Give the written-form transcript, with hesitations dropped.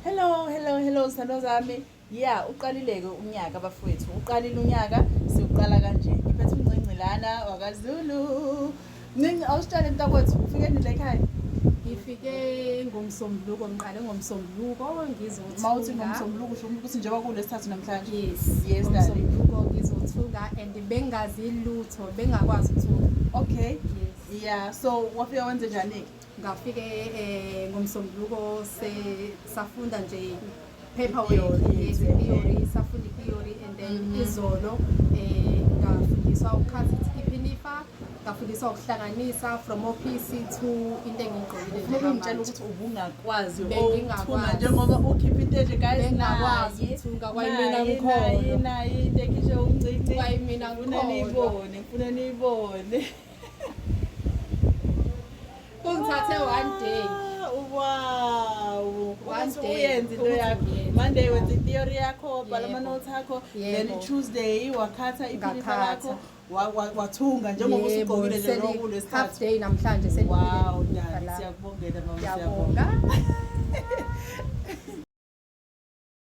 Hello, hello, hello zithandwa zami. Yeah, uqalile-ke unyaka bafowethu. Uqalile unyaka, siwuqala kanje. Ngiphethe uNcinci lana wakaZulu. Ncinci, awusitshele mntakwethu, ufike nini la ekhaya? Ngifike ngoMsombuluko, ngiqale ngoMsombuluko ngizothunga. Mawuthi ngoMsombuluko usho ukuthi njengoba kulesithathu namhlanje. Yes. Yes, darling. NgoMsombuluko ngizothunga and bengazi lutho, bengakwazi ukuthunga. Okay. Yes. Yeah, so wafika wenze njani-ke? Ngafike ngoMsombuluko se safunda nje paperwork, I-theory yes, yethu, theory, safunda i-theory and then izolo ngafundiswa ukukhatha iphinifa, ngafundiswa ukuhlanganisa from OPC to into engiyigqokile Ufuna ukungitshela njengamanje. ukuthi ubungakwazi Bengingakwazi. ukuthunga njengoba ukhipha into enje, guys? Bengingakwazi Nayi, ukuthunga, kwayimina nayi, ngikholwa. nayi, nayi into ekhishwe uNcinci. Kwayimina Ngifuna ngikholwa. niyibone, ngifuna niyibone. Kungithathe one day. Ah, wow. One Ukuthi day, uyenze into ukuthi yakho. ngiyenze. Monday wenza i-theory yakho, bhala ama-notes akho, then Tuesday wakhatha iphinifa Ngakhatha. lakho, wathunga njengoba Yebo, usugqokile nje seli- lokhu half lwesithathu. day namhlanje seliphelile Wow, iphinifa Dali, lami. siyakubongela mama, siyabonga. Ngiyabonga.